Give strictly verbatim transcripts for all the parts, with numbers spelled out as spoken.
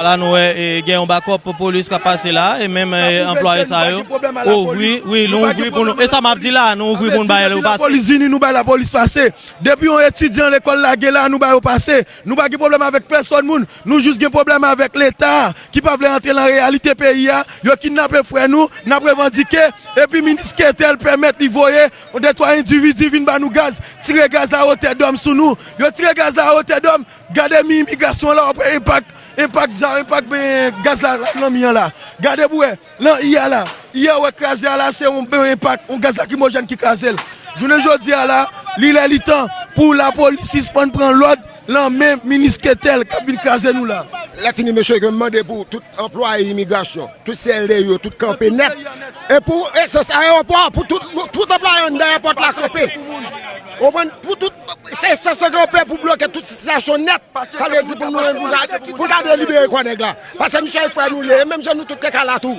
La nou wè, e, gen yon bakòp polis k ap pase la, e menm, e, anplwaye sa yo ouvri, wi, nou ouvri pou nou. E sa m ap di la, nou ouvri pou nou bay yo pase. Lapolis vini, nou bay lapolis pase. Depi yon etidyan lekòl lage la, nou ba yo pase. Nou pa gen pwoblèm avèk pèsòn moun. Nou jis gen pwoblèm avèk Leta ki pa vle antre nan reyalite peyi a. Yo kidnape frè nou, n ap revandike. Epi minis Ketel pèmèt li voye yon de twa endividi vin ba nou gaz, tire gaz a wotè dòm sou nou. Yo tire gaz la a wotè dòm. Gade mi imigrasyon an la, w ap wè enpak, enpak za, enpak ben gaz la, la nan mi an la. Gade pou wè, nan I a la, I a w wè kraze a la, se yon ben enpak, yon gaz lakrimojèn ki kraze l. Jounen jodi a la, li lè li tan pou lapolis sispann pran lòd nan men minis Ketel k ap vin kraze nou la. Lè fini, mesye, ke m mande pou tout anplwaye imigrasyon, tout C L D yo, tout kanpe nèt. E pou esans ayewopò, pou tout, tout anplwaye anndan èpòt la kanpe. Ou konprann? Pou tout, se esans kanpe pou bloke tout sitiyasyon nèt. Sa vle di pou nou menm, pou gade, pou gade libere kò nèg la. Paske misye e frè nou li ye, e menm jan nou tout te ka la tou.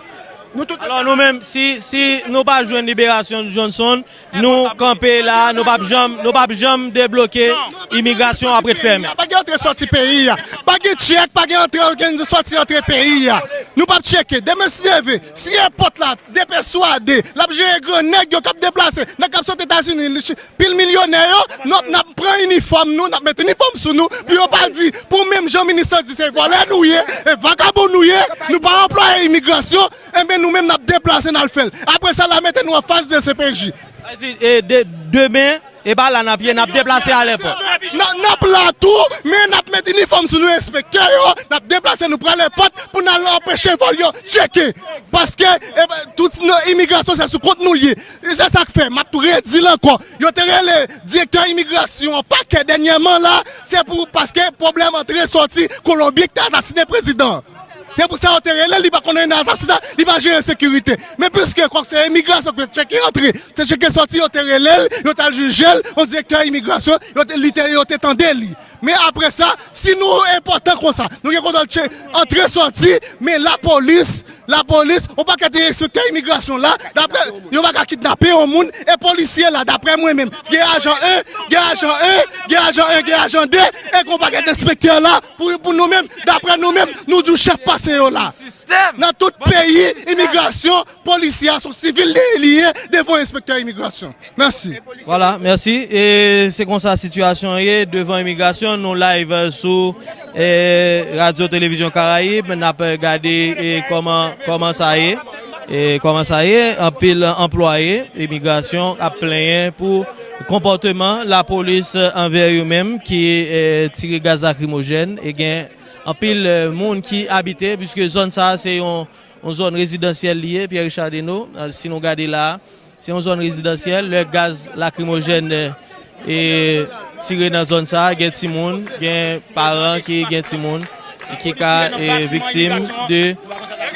Nou tout. Alò nou menm, si, si nou pa jwenn liberasyon Johnson, nou kanpe la, nou p ap janm, nou p ap janm debloke, imigrasyon ap ret fèmen. Pa gen antre sòti peyi a. Pa gen tchèk, pa gen antre, gen sòti antre peyi a. Nou p ap tcheke. Demen si Dye vle, si èpòt la depèswade, l ap jere gran nèg yo k ap deplase, nèg k ap sot Etazini, pil milyonè yo, n ap, n ap pran inifòm nou, n ap met inifòm sou nou, pou yo pa di, pou menm jan minis lan di se vòlè nou ye, e vagabon nou ye, nou pa anplwaye imigrasyon, enben nou menm n ap deplase n al fè l. Apre sa, l a mete nou anfas D C P J. Sa di, e, de, demen, e pa la n ap ye, n ap deplase al èpòt. N ap, n ap la tou, men n ap met inifòm sou nou, enspektè yo, n ap deplase nou pral èpòt pou n al anpeche vòl yo tcheke. Paske, e, tout imigrasyon se sou kont nou l ye. E se sa k fè, m ap tou redi l ankò. Yo te rele direktè imigrasyon an pakè dènyèman la, se pou, paske pwoblèm antre sòti Kolonbi ki te asasinen prezidan an. Se pou sa yo te rele l, li pa konn anyen nan asasina, li pa jere sekirite. Men piske kòk se imigrasyon ki te tcheke antre, te tcheke sòti, yo te rele l, yo t al jije l, yon direktè imigrasyon, yo te, li te, yo te tande li. Men apre sa, si nou enpòtan konsa, nou gen kontwòl tche-, antre sòti, men lapolis, lapolis, yon pakèt enspektè imigrasyon la, daprè, yo pa ka kidnape yon moun, e polisye la, daprè mwen menm, gen ajan en, gen ajan en, gen ajan en, gen ajan de, e gen yon pakèt enspektè la, pou, pou nou menm, daprè nou menm, nou di w chèf pase yo la. Nan tout peyi, imigrasyon, polisye a se yon sivil li, li ye devan enspektè imigrasyon. Mèsi. Vwala, mèsi. E se konsa sitiyasyon an ye devan imigrasyon. Nou live sou, e, Radyo Televizyon Karayib. N ap gade, e, kòman, kòman sa ye. E kòman sa ye, anpil anplwaye imigrasyon ap plenyen pou konpòteman lapolis anvè yo menm ki, e, tire gaz lakrimojèn. E gen anpil, e, moun ki abite, piske zòn sa a se yon yon zòn rezidansyèl li ye, Pierre Richard Deneau, e, si nou gade la a, se yon zòn rezidansyèl, lè gaz lakrimojèn, e, tire nan zòn sa a, gen timoun, gen paran ki gen timoun, ki ka, e, viktim de,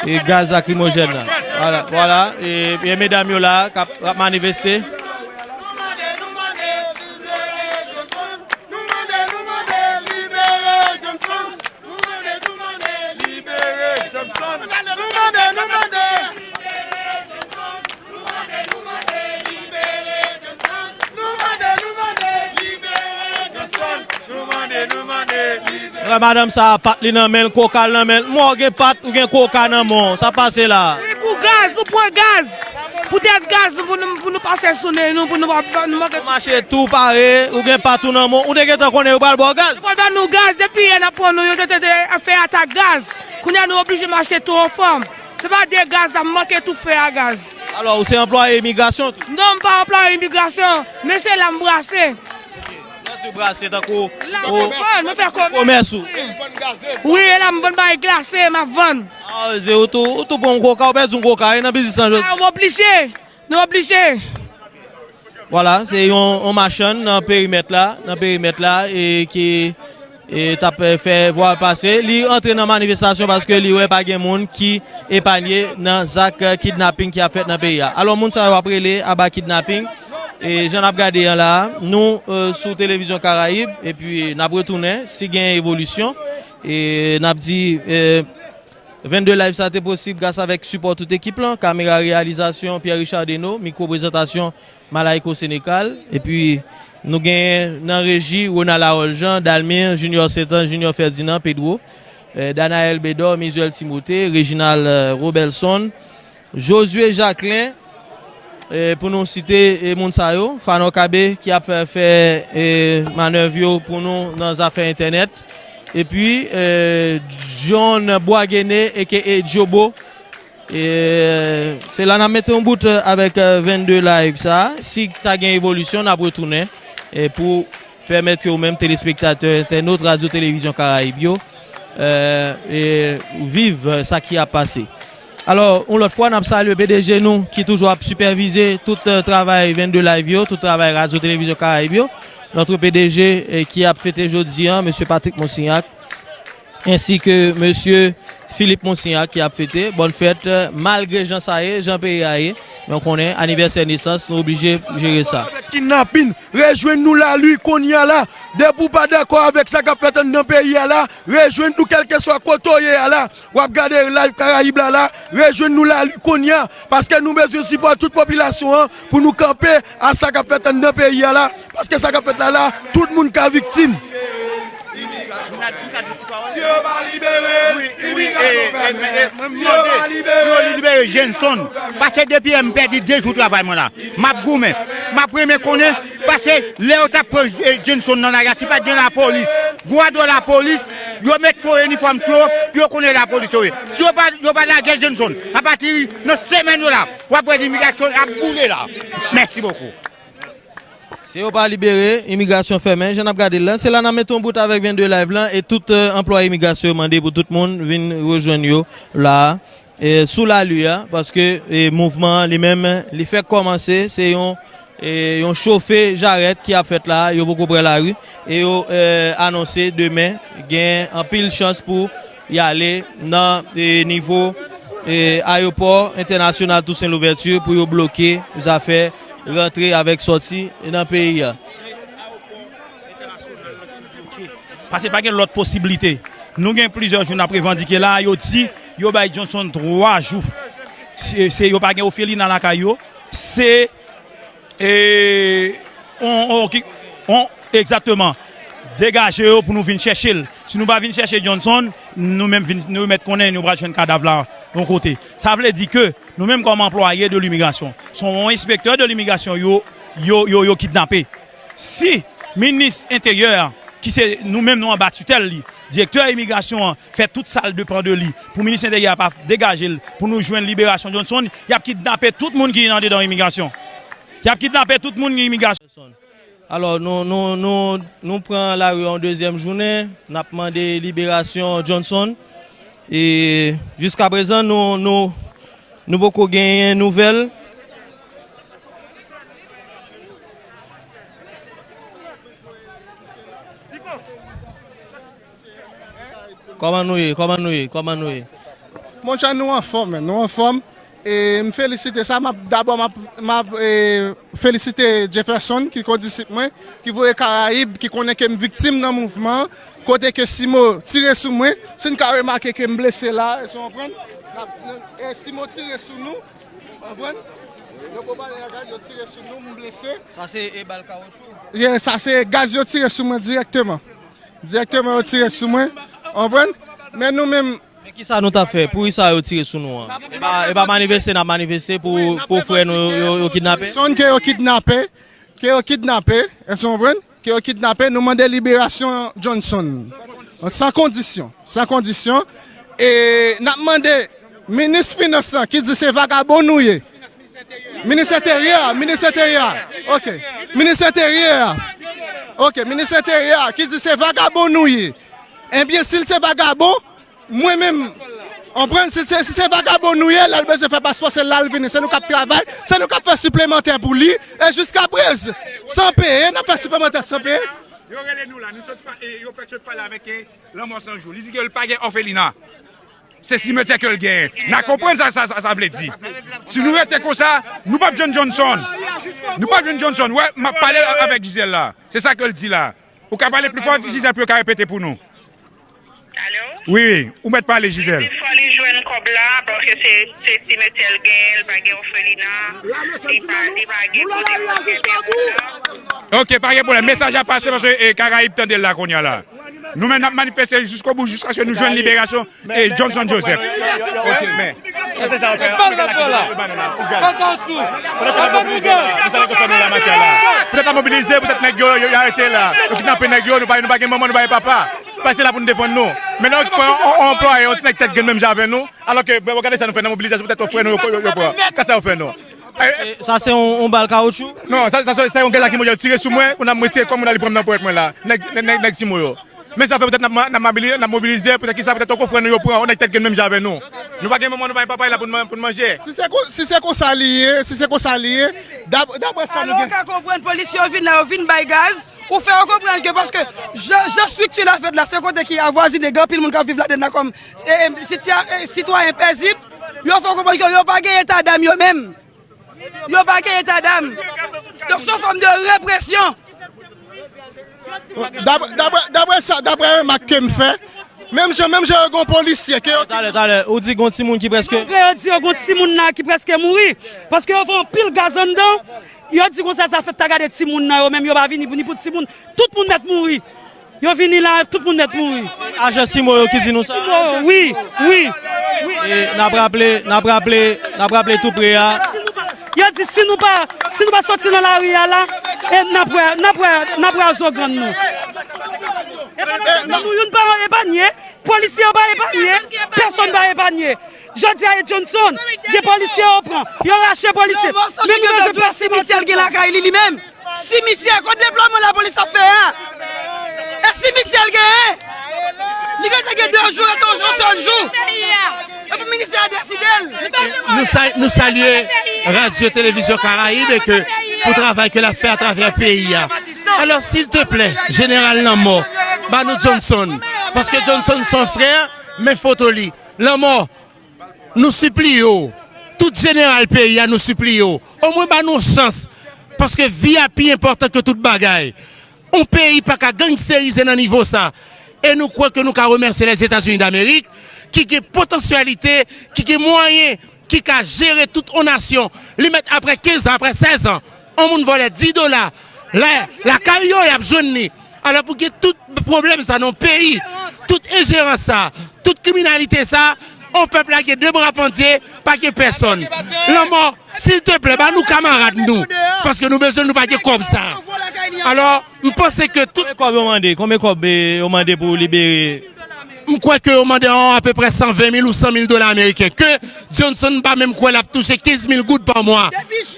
e, gaz lakrimojèn nan. Vwala, vwala, e, e medam yo la a, k ap, k ap manifeste. Nou mande, nou mande, libere Johnson. Nou mande, nou mande, libere Johnson. Nou mande, nou mande. Nou mande, nou mande, libere Johnson. Nou mande, nou mande, libere Johnson. Nou mande, nou mande, libere. Wè madanm sa a, pat li nan men l, koka l nan men l. Mwen, w gen pat, ou gen koka nan men w. Sa pase la. Wi, pou gaz, nou pran gaz. Poutèt gaz, nou, pou nou, pou nou pase sou nen nou, pou nou pa, nou manke. Ou mache tou pare, ou gen pat ou nan men w, ou te gentan konnen yo pral ba w gaz. Yo pral ba nou gaz, depi yè n ap pran nou, yo te, te, te fè atak gaz. Kounye a nou oblije mache tou anfòm. Se pa de gaz, n ap manke tou fè a gaz. Alò, ou se anplwaye imigrasyon tou? Non, m pa anplwaye imigrasyon, men se la m brase. Lè w di w brase tankou, la, ou, m ap vann, mwen fè komès. Komès ou? Wi, e la m vann bagay glase, m ap vann. A, se ou tou, ou tou pran yon koka, ou pèdi yon koka, e nan biznis lan jodi. A, w oblije, nou oblije. Vwala, se yon, yon machann nan perimèt la, nan perimèt la, e ki, e t ap, e, fè vwa pase. Li antre nan manifestasyon paske li wè pa gen moun ki epanye nan zak, e, kidnaping ki ap fèt nan peyi a. Alò, moun sa yo ap rele aba kidnaping. E jan n ap gade an la a, nou, e, sou Televizyon Karayib, epi n ap retounen, si gen evolisyon, e n ap di, e, vennde Live sa te posib gras avèk sipò tout ekip lan, kamera reyalizasyon Pierre Richard Deneau, mikwo prezantasyon Malaiko Sénécal, epi nou genyen nan reji Ronald Harold Jean, Dalmir, Junior Setan, Junior Ferdinand, Pedro. eh, Danaël Bédor, Misuel Timothée, Réginald, eh, Robelson, Josué Jacquelin, eh, pou nou site, eh, moun sa yo, Fanor Kabe ki ap fè, fè, eh, manèv yo pou nou nan zafè entènèt, epi, eh, John Boisguéné, aka Djobo, E, se la n ap mete yon bout, eh, avèk, eh, vennde Live sa. Si ta gen evolisyon, n ap retounen, eh, pou pèmèt ke ou menm, telespektatè, entènot Radyo Televizyon Karayib yo, eh, eh, viv, eh, sa ki ap pase. Alò, yon lòt fwa, n ap salye P D G nou ki toujou ap sipèvize tout, eh, travay vennde Live yo, tout travay Radyo Televizyon Karayib yo. Notre P D G, eh, ki ap fete jodi a, mesye Patrick Monsignac, ensi ke mesye Philippe Monsignac ki ap fete. Bòn fèt, malgre jan sa ye, jan peyi a ye. Men w konnen, anivèsè nesans, nou oblije jere sa. Avèk kidnapin, rejwenn nou lari kounye a la. Depi w pa dakò avèk sa k ap fèt anndan peyi a la, rejwenn nou kèlkeswa kote w ye a la. W ap gade Live Karayib la la, rejwenn nou lari kounye a. Paske nou bezwen sipò tout popilasyon an pou nou kanpe a sa k ap fèt anndan peyi a la. Paske sa k ap fèt la la, tout moun ka viktim. Wi, wi, e, e, e, mwen mande pou yo libere Jenson. Paske depi yè m pèdi de jou travay mwen la. M ap goumen. M ap renmen konnen, paske lè yo t ap pran, e, Jenson nan lari a, si pa t gen lapolis, gwadò lapolis, yo met fo inifòm sou yo, pou yo konnen lapolis yo ye. Si yo pa, yo pa lage Jenson, apati nan semèn yo la, w ap wè imigrasyon ap boule la. Mèsi bokou. Si yo pa libere, imigrasyon fèmen. Jan n ap gade l la, se la n ap mete yon bout avèk vennde Live lan e tout, eh, anplwaye imigrasyon yo mande pou tout moun vin rejwenn yo la, eh, sou lari a, paske, eh, mouvman an li menm, li fèk kòmanse, se yon, eh, yon chofe jarèt ki ap fèt la, yo poko pran lari, e yo, eh, anonse demen gen anpil chans pou y ale nan, eh, nivo, eh, ayewopò entènasyonal Toussaint Louverture pou yo bloke zafè rantre avèk sòti nan peyi a. Paske pa gen lòt posiblite. Nou gen plizyè jou n ap revandike la, yo di yo bay Johnson twa jou. Se, se yo pa gen ofelina lakay yo. Se E, on, on, ki, on, egzakteman. Degaje yo pou nou vin chèche l. Si nou pa vin chèche Johnson, nou menm vin, nou mèt konnen nou pral jwenn kadav la yon kote. Sa vle di ke nou menm kòm anplwaye de limigrasyon, se yon enspektè de limigrasyon yo, yo, yo, yo kidnape. Si minis enteryè a, ki se nou menm nou anba titèl li, direktè imigrasyon an, fè tout sa l depann de li, pou minis enteryè a pa degaje l, pou nou jwenn liberasyon Johnson, y ap kidnape tout moun ki anndedan imigrasyon. Y ap kidnape tout moun imigrasyon. Alò, nou, nou, nou, nou pran lari a yon dezyèm jounen, n ap mande liberasyon Johnson. E jiskaprezan, nou, nou, nou poko genyen nouvèl. Kòman nou ye? Kòman nou ye? Kòman nou ye? Monchè, nou anfòm, men. Nou anfòm. E m felisite sa. M ap, dabò, m ap, m ap, e, felisite Jefferson, ki kondisip mwen, ki voye Karayib, ki konnen ke m viktim nan mouvman an, kote ke Simo tire sou mwen. Si n ka remake ke m blese la, èske w konprann? N ap, e, Simo tire sou nou, w konprann? Yo pale a gaz, yo tire sou nou, m blese. Sa se, e, bal kawoutchou? Yeah, sa se gaz yo tire sou mwen dirèkteman. Dirèkteman yo tire sou mwen. Konprann? Men nou menm. Men kisa nou t ap fè? Poukisa yo tire sou nou an? E pa, e pa manifeste n ap manifeste pou, pou frè nou yo, yo kidnape? Sonn ke yo kidnape. Ke yo kidnape. Èske w konprann? Ke yo kidnape. Nou mande liberasyon Johnson. San kondisyon. San kondisyon. E n ap mande minis finans lan ki di se vagabon nou ye. Minis enteryè, minis enteryè. Ok. Minis enteryè. Ok, minis enteryè ki di se vagabon nou ye. Ebyen, si l se vagabon, mwen menm, konprann, si se, si se vagabon nou ye, lè l bezwen fè paspò, se la l vini. Se nou k ap travay, se nou k ap fè siplemantè pou li. E jiskaprezan, san peye, n ap fè siplemantè san peye. Yo rele nou la, nou sot pa, e, yo fèk sot pale avèk, e, Lanmò San Jou. Li di ke l pa gen òfelina. Se simetyè ke l genyen. N a konprann sa, sa, sa, sa vle di. Si nou rete konsa, nou p ap jwenn Johnson. Nou p ap jwenn Johnson. Wè, m ap pale avèk Gisèle la. Se sa ke l di la. Ou ka pale pli fò, Gisèle, pou yo ka repete pou nou. Alo? Wi, wi. Ou mèt pale, Gisèle. Li di fò li jwenn kòb la, paske se, se simetyè l genyen, l pa gen òfelina. Li pa, li pa gen kote pou l mete kòb la. Ok, pa gen pwoblèm. Mesaj la pase paske, e, Karayib tande l la kounye a la. Nou menm n ap manifeste jiskobou, jiskaske nou jwenn liberasyon e Johnson Joseph. Ok, men. Sa se sa yo fè. Yo mete lakay yo, yo ba nou la, pou gaz. Pou lakay yo mobilize la, pou sa yo fè nou la maten la. Poutèt la mobilize, poutèt nèg yo, yo, yo arete la. Yo kidnape nèg yo, nou pa, nou pa gen manman, nou pa gen papa. Pase la pou nou defann nou. Men lè yo pran yon, yon anplwaye, yon ti nèg tèt grenn menm jan avè nou, alò ke, bon, gade sa nou fè nan mobilizasyon, poutèt yon frè nou yo, yo, yo pran. Gad sa yo fè nou. E, sa se yon, yon bal kawotchou? Non, sa, sa, sa, se yon grenn lakrimojèn yo tire sou mwen, kounye a m retire kò m, m al pran nan ponyèt mwen la. Nèg, nèg, nèg, nèg Simo yo. Men sa fè poutèt n ap, n ap mabili-, n ap mobilize, poutèt kisa, poutèt yon frè nou yo pran, yon nèg tèt grenn menm jan avè nou. Nou pa gen manman, nou pa gen papa, e la pou n man-, pou n manje. Si se kon-, si se konsa li ye, si se konsa li ye, dap-, daprè sa nou gen. Alò, ou ka konprann polisye yo vin la, yo vin bay gaz, ou fè yo konprann ke paske jan, jan estrikti la fèt la, se kote ki avwazine, gen anpil moun k ap viv ladann la kòm, e, e, sitya-, e, sitwayen pezib, yo fè yo konprann ke yo pa gen eta dam yo menm. Yo pa gen eta dam. Donk, se yon fòm de represyon. Daprè, daprè, daprè sa, daprè remak ke m fè, menm jan, menm jan yo gen yon polisye ke yo... Talè, talè, ou di gon timoun ki prèske... Malgre yo di yo gon timoun la ki prèske mouri, paske yo fè anpil gaz anndan, yo di konsa sa fèt ta gade timoun nan, yo menm yo pa vini pou, ni pou timoun, tout moun mèt mouri. Yo vini la, tout moun nèt mouri. Ajan Simo yo ki di nou sa? Simo yo, wi, wi, wi. E n ap raple, n ap raple, n ap raple tou pre a. Yo di si nou pa, si nou pa soti nan lari a la, e n ap wè, n ap wè, n ap wè a zo grann nou. E pa nou youn pa epanye, polisye yo pa epanye, pèsonn pa epanye. Jodi a e Johnson, gen polisye yo pran, yo rache polisye. Men nou bezwen pèsonn. Simityè l gen lakay li, li menm. Simityè, kote deplwaman lapolis ap fè a? E simityè l genyen? Li gentan gen de jou, rete yon sèl jou. E pou ministè a deside l. Nou sa-, nou salye Radio Télévision Caraïbe e ke pou travay ke l ap fè atravè peyi a. Alò, silteplè, Jeneral Lanmò, ba nou Johnson. Paske Johnson se yon frè, men foto li. Lanmò, nou sipliye w, tout jeneral peyi a, nou sipliye w, omwen ba nou yon chans, paske vi a pi enpòtan ke tout bagay. Yon peyi pa ka ganngsterize nan nivo sa. E nou kwè ke nou ka remèsye Lèzetazini Damerik, ki gen potansyalite, ki gen mwayen, ki ka jere tout yon nasyon. Li mèt apre kenz an, apre sèz an, yon moun vòlè dis dola, la, lakay yo, y ap jwenn li. Alò, pou gen tout pwoblèm sa nan yon peyi, tout enjerans sa, tout kriminalite sa, yon pèp lage de bra pandye, pa gen pèsonn. Lanmò, silteplè, ba nou kamarad nou, paske nou bezwen, nou pa gen kòb sa. Alò, m panse ke tout... Konbyen kòb yo mande? Konbyen kòb, eh, yo mande pou libere? M kwè ke yo mande an apeprè san ven mil ou san mil dola ameriken, ke Johnson pa menm kwè l ap touche kenz mil goud pa mwa.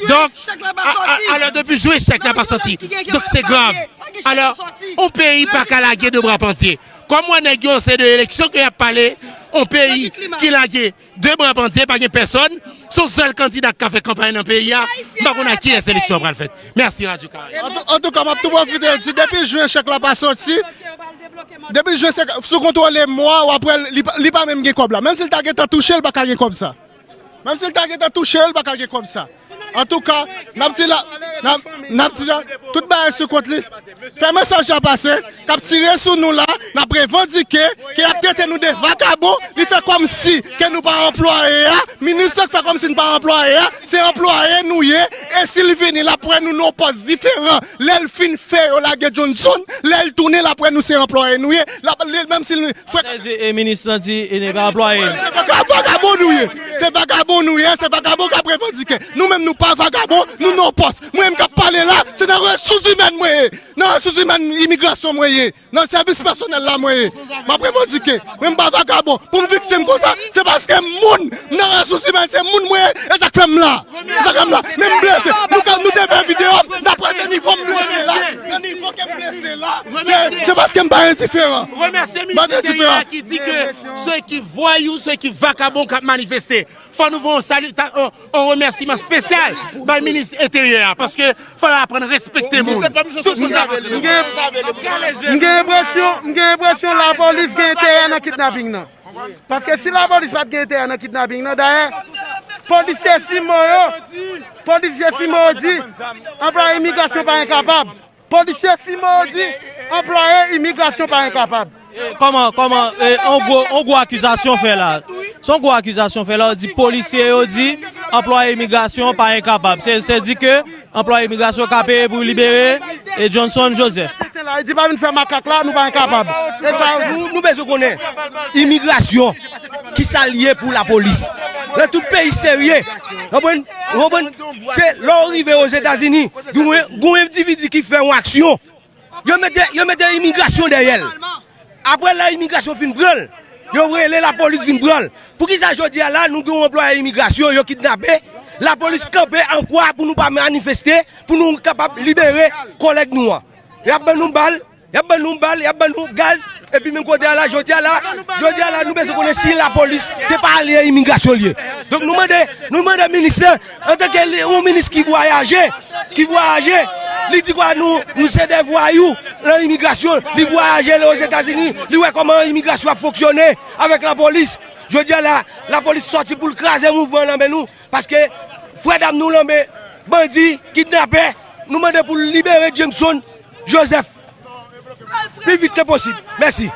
Donk, a, a, alò, depi jen chèk la pa sòti. Donk, se grav. Alò, yon peyi pa ka lage de bra pandye. Kòm w wè nèg yo, se de eleksyon ke y ap pale, yon peyi ki lage de bra pandye, pa gen pèsonn, se yon sèl kandida k ka fè kanpay nan peyi a, m pa konn ak kiyès eleksyon an pral fèt. Mèsi, Radio Karayib. Antou-, antouka, m ap tou pwofite di, depi jen chèk la pa sòti, depi jen chèk, si w kontwole mwa, w ap wè, li pa, li pa menm gen kòb la. Menm si l ta gentan touche, l pa ka gen kòb sa. Menm si l ta gentan touche, l pa ka gen kòb sa. Antouka, n ap di la, n ap, n ap di la, tout bagay sou kont li. Fè mesaj la pase, k ap tire sou nou la, n ap revandike, ke y ap trete nou de vagabon, li fè kòmsi ke nou pa anplwaye a, minis la k fè kòmsi n pa anplwaye a, se anplwaye nou ye, e si l vini, l ap wè nou nan yon pòs diferan. Lè l fin fè yo lage Johnson, lè l tounen, l ap wè nou se anplwaye nou ye, l ap, li, menm si l... Frè, e minis lan di, e ne pa anplwaye. Se vagabon nou ye. Se vagabon nou ye, se vagabon k ap revandike. Nou menm nou pa vagabon, nou nan pòs. Mwen menm k ap pale la, se nan resous imèn mwen ye. Nan resous imèn imigrasyon mwen ye. Nan sèvis pèsonèl la mwen ye. M ap revandike. Mwen m pa vagabon. Pou m viktim konsa, se paske m moun nan resous imèn, se moun mwen ye. E sa k fè m la. Sa k fè m la. Men m blese. Nou ka, nou te fè videyo, n ap wè nan nivo m blese la. Nan nivo ke m blese la. Se, se paske m pa endiferan. Remèsye minis enteryè a ki di ke se ki vwayou, se ki vakabon k ap manifeste. Fò nou voye yon sali, ta, yon, yon remèsiman espesyal bay minis enteryè a, paske fò yo aprann respekte moun. Tout moun ta... M gen, m gen enpresyon, m gen enpresyon lapolis gen enterè nan kidnaping nan. Paske si lapolis pa t gen enterè nan kidnaping nan, dayè, polisye Simo yo, polisye Simo yo di, anplwaye imigrasyon pa enkapab. Polisye Simo yo di, anplwaye imigrasyon pa enkapab. Kòman, kòman, e, yon gwo, yon gwo akizasyon fè la. Se yon gwo akizasyon fè la, yo di polisye yo di, anplwaye imigrasyon pa enkapab. Se, se di ke anplwaye imigrasyon ka peye pou libere, e, Johnson Joseph. Ayiti pa vin fè makak la, nou pa enkapab. E sa, nou, nou bezwen konnen imigrasyon, ki sa l ye pou lapolis. Nan tout peyi serye, konprann, konprann, se lè w rive Ozetazini, gen yon endividi ki fè yon aksyon, yo mete, yo mete imigrasyon dèyè l. Apre lè imigrasyon fin pran l, yo rele lapolis vin pran l. Poukisa jodi a la nou gen yon anplwaye imigrasyon yo kidnape, lapolis kanpe an kwa pou nou pa manifeste, pou nou kapab libere kòlèg nou an? Y ap ban nou bal, y ap ban nou bal, y ap ban nou gaz, epi menm kote a la, jodi a la, jodi a la nou bezwen konnen si lapolis se pa alye imigrasyon l ye. Donk nou mande, nou mande minis lan, antanke yon minis ki vwayaje, ki vwayaje, li di kwa nou, nou se de vwayou nan imigrasyon, li vwayaje, li Ozetazini, li wè kòman imigrasyon ap fonksyone avèk lapolis. Jodi a la, lapolis sòti pou l kraze mouvman nan men nou, paske frè dam nou nan men bandi, kidnapè, nou mande pou l libere Jameson Joseph pi vit ke posib. Mèsi.